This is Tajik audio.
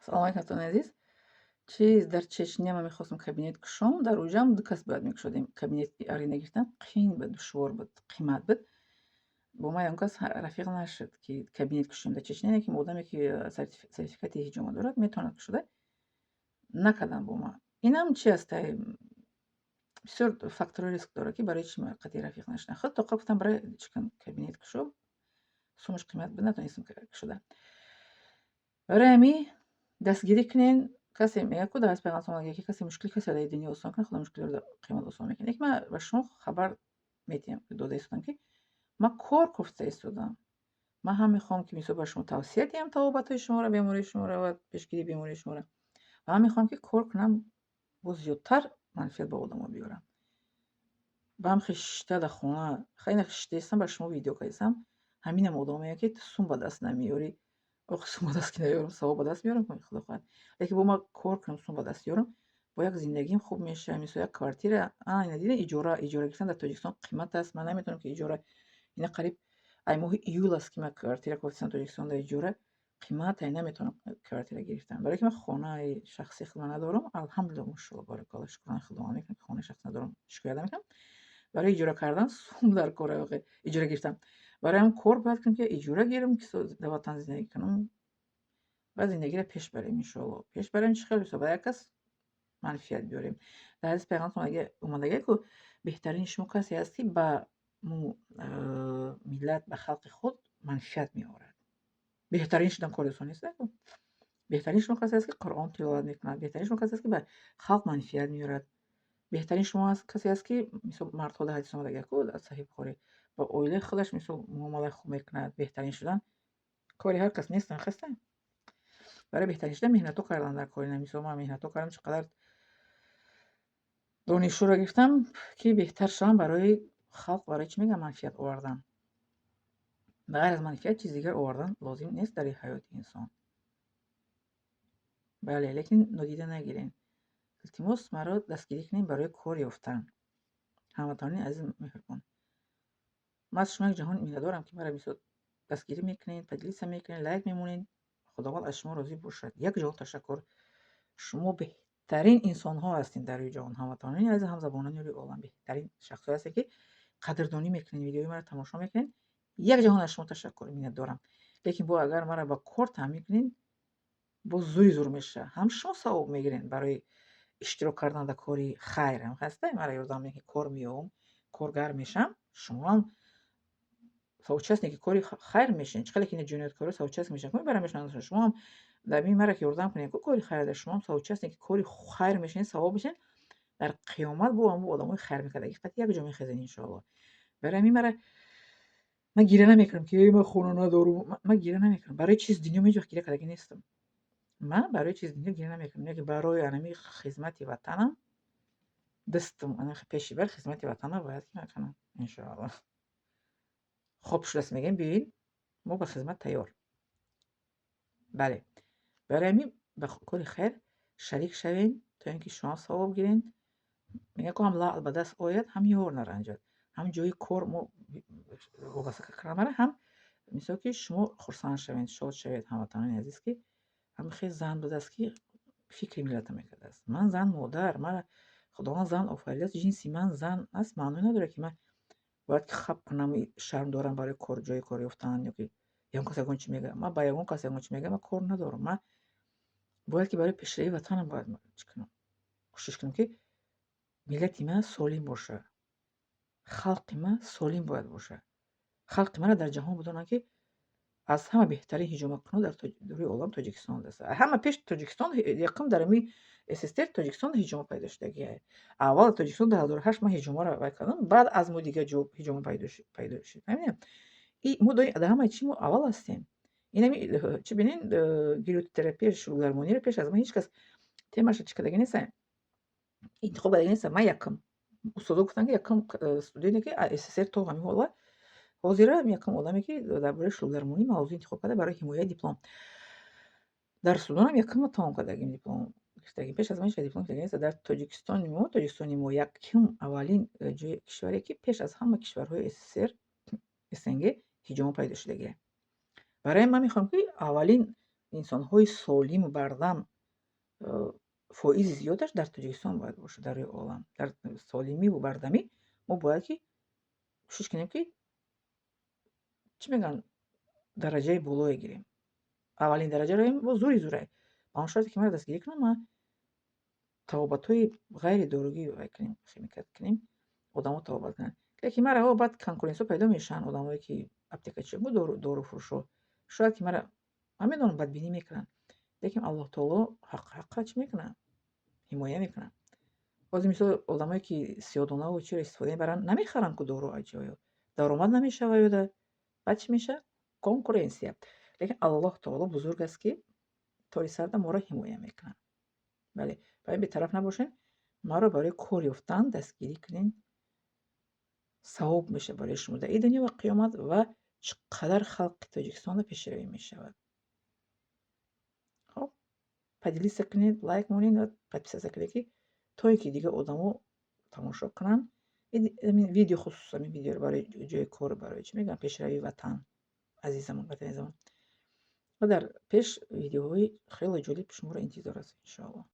Салому алейкум, дӯстони азиз. Чиз, дар Чечня ман мехостам кабинет кушом, дар уҷам ду кас бояд мекушодем. Кабинет аренда гирифтан қиин буд, душвор буд, қимат буд. Бо ман ягон кас рафиқ нашуд, ки кабинет кушем дар Чечня, лекин одаме, ки сертификати ҳиҷома дорад, метавонад кушода. Накардам бо ман. Инам чи аст? Бисёр факторҳои риск дорад, ки барои чӣ ман қатъи рафиқ нашудам. Худ тоқа гуфтам, барои чӣ кун, кабинет кушо, сумаш қимат буд, натонистам кушода. Барои ҳамин дастгирӣ кунен. Касе мегӯяд ку, дар ҳадиси пайғамбар мегӯяд, ки касе мушкили касе дар дунё осон кунад, Худо мушкилиро дар қиёмат осон мекунад. Лекин ман ба шумо хабар медиҳам, дода истодам, ки ман кор кофта истодам. Ман ҳам мехоҳам, ки мисол ба шумо тавсия диҳам табобатҳои шуморо, бемории шуморо ва пешгирии бемории шуморо, ва ҳам мехоҳам, ки кор кунам, боз зиёдтар манфиат ба одамо биёрам. Ба ҳам хишта дар хона, хеле шиштаистам, ба шумо видео кардистам. Ҳаминам одамо мегӯянд, ки ту сум ба даст намеёрӣ. Ох, сум ба даст ки наёрам, савоб ба даст меёрам, Худо хоҳад. Лекин бо ман кор кунам, сум ба даст ёрам, бо як зиндагиам хуб мешавад. Мисол, як квартира, ина дидед, иҷора гирифтан дар Тоҷикистон қимат аст. Ман наметавонам, ки иҷора, ина қариб ай моҳи июл аст, ки ман квартира кофтам Тоҷикистон дар иҷора, қимат ай, наметавонам квартира гирифтан. Барое ки ман хонаи шахсии худро надорам, алҳамдулилла, мошалло, баракалло, шукронаи Худованд мекунам, ки хонаи шахсӣ надорам, шикоят намекунам. Барои иҷора кардан сум дар кор, иҷора гирифтан. Барои ҳам кор бояд кунем, ки иҷора гирам, ки дар ватан зиндагӣ кунам ва зиндагиро пеш барем, иншоалло. Пеш барем чӣ хел? Мисол, ба як кас манфиат биёрем. Дар ҳадиси пайғамбар омадагия ку, беҳтарини шумо касе аст, ки ба миллат, ба халқи худ манфиат меорад. Беҳтарин шудан кори осон нест. Беҳтарини шумо касе аст, ки Қуръон тиловат мекунад. Беҳтарини шумо касе аст, ки ба халқ манфиат меорад. Беҳтарини шумо касе аст, ки мисол, мардҳо, дар ҳадис омадагия ку, аз Саҳиҳи Бухорӣ, ба оилаи худаш, мисол, муомалаи хуб мекунад. Беҳтарин шудан кори ҳар кас нест, хаста. Барои беҳтарин шудан меҳнатҳо кардан дар кори. Мисол, ман меҳнатҳо кардам, чӣ қадар донишҳоро гирифтам, ки беҳтар шавам барои халқ. Барои чӣ мегӯям, манфиат овардан. Ба ғайр аз манфиат чизи дигар овардан лозим нест дар ҳаёти инсон. Бале, лекин нодида нагирем. Илтимос, маро дастгирӣ кунед барои кор ёфтан. Ҳамватанони азизи меҳрубон. Ман аз шумо як ҷаҳон миннатдорам, ки маро мисол дастгирӣ мекунед, поделиться мекунед, лайк мемонед. Худованд аз шумо розӣ бошад. Як ҷаҳон ташаккур. Шумо беҳтарин инсонҳо ҳастед дар рӯи ҷаҳон. Ҳамватанони азиз, ҳамзабонони рӯи олам, беҳтарин шахсҳое ҳастед, ки қадрдонӣ мекунед, видеои маро тамошо мекунед. Як ҷаҳон аз шумо ташаккур, миннатдорам. Лекин бо агар маро ба кор таъмин кунед, боз зӯри зӯр мешавад. Ҳам шумо савоб мегиред барои иштирок кардан дар кори хайр, ҳаста маро ёрдам мекунед, кор меёбам, коргар мешавам, шумоам соучастники кори хайр мешавед. Чӣ қадар ки ина ҷинояткоро соучастник мешаванд, мебаранд, мешаванд. Шумоам дар ин маро ки ёрдам кунед, кори хайр, шумоам соучастники кори хайр мешавед, савоб мешавед. Дар қиёмат бо ҳамон одамои хайр мекардагӣ қати як ҷо мехезед, иншоалло. Барои ҳамин мара ман гиря намекунам, ки ман хона надорам. Ман гиря намекунам. Барои чизи дунё ҳеҷ вақт гиря кардагӣ нестам. Ман барои чизи дунё гиря намекунам, лекин барои анами хизмати ватанам дастам пеши бар хизмати ватанам бояд ки ман кунам, иншоалло. Хоб шудааст, мегӯем, биёед, мо ба хизмат тайёр. Бале. Барои ҳамин ба кори хайр шарик шавем, то ин ки шумо савоб гиред. Мегӯянд ку, ҳам лаъл ба даст ояд, ҳам ёр наранҷад. Ҳам ҷои кор мо вобаста кардам, ҳам мисол, ки шумо хурсанд шавед, шод шавед, ҳамватанони азиз, ки ҳам хел зан будааст, ки фикри миллата мекардааст. Ман зан, модар, мара Худованд зан офаридааст, ҷинси ман зан аст, маъно надорад, ки ман бояд ки хаб кунам, шарм дорам барои кор, ҷои кор ёфтан, ё ки ягон кас ягон чӣ мегӯяд. Ман ба ягон кас ягон чӣ мегӯяд, ман кор надорам. Ман бояд ки барои пешравии ватанам бояд чӣ кунам, кӯшиш кунам, ки миллати ман солим бошад, халқи ман солим бояд бошад, халқи маро дар ҷаҳон бидонанд, ки аз ҳама беҳтарин ҳиҷомакунон дар рӯи олам Тоҷикистон аст. Ҳама пеш Тоҷикистон, якум дар ҳамин СССР Тоҷикистон ҳиҷома пайдо шудагиа. Аввал Тоҷикистон дар 2008 ман ҳиҷомаро вай кардам, баъд аз мо дигар ҷо ҳиҷома пайдо шуд. Фаҳмидем? И мо дар ҳамаи чӣ мо аввал ҳастем. Инами чӣ, бинед, гирудотерапия, шӯлугдармониро пеш аз ман ҳеҷ кас темаша чӣ кардаги неста, интихоб кардаги неста. Ман якум. Устодо гуфтанд, ки якум студенте, ки СССР то ҳамин ҳола ҳозира якум одаме, ки дар бораи шӯлугдармонӣ мавзӯъ интихоб карда барои ҳимояи диплом. Дар Суданам якум тамом кардагим, диплом гирифтагим. Пеш аз ман ҳеҷ кас диплом гирифтаги нест. Дар Тоҷикистони мо якум, аввалин ҷои кишваре, ки пеш аз ҳама кишварҳои СССР, СНГ ҳиҷома пайдо шудагиа. Барои ман мехоҳам, ки аввалин Инсонҳои солиму бардам фоизи зиёдаш дар Тоҷикистон бояд бошад, дар рӯи олам. Дар солимиву бардамӣ мо бояд ки кӯшиш кунем, ки, чӣ мегӯянд, дараҷаи болое гирем. Аввалин дараҷаро бо зӯри зӯрай. Ба он шарте ки маро дастгирӣ кунам, ман табобатҳои ғайри доругӣ вай кунем, химикат кунем, одамо табобат кунанд. Лекин мара баъд конкуренция пайдо мешаванд, одамое ки аптекачи бу, доруфурӯшҳо. Шояд ки мара, ман медонам, бадбинӣ мекунанд. Лекин Аллоҳ таоло ҳаққа чӣ мекунад? Ҳимоя мекунад. Ҳозир, мисол, одамое ки сиёҳдонаву чиро истифода мебаранд, намехаранд ку дору аз ҷоё. Даромад намешава ёда. Баъд чӣ мешавад? Конкуренция. Лекин Аллоҳ таоло бузург аст, ки тори сарда моро ҳимоя мекунад. Бале, ба ин бетараф набошем. Маро барои кор ёфтан дастгирӣ кунед. Савоб мешавад барои шумо дар ин дунё ва қиёмат ва чӣ қадар халқи Тоҷикистонро пешравӣ мешавад. Хоб, поделиться кунед, лайк монед ва подписаться кунед, ки то ин ки дигар одамо тамошо кунанд. Видео, хусусан ин видеоро барои ҷои кор, барои, чӣ мегӯянд, пешравии ватан, азизамон, ватани азизамон. Ва дар пеш видеоҳои хеле ҷолиб шуморо интизор аст, иншоаллоҳ.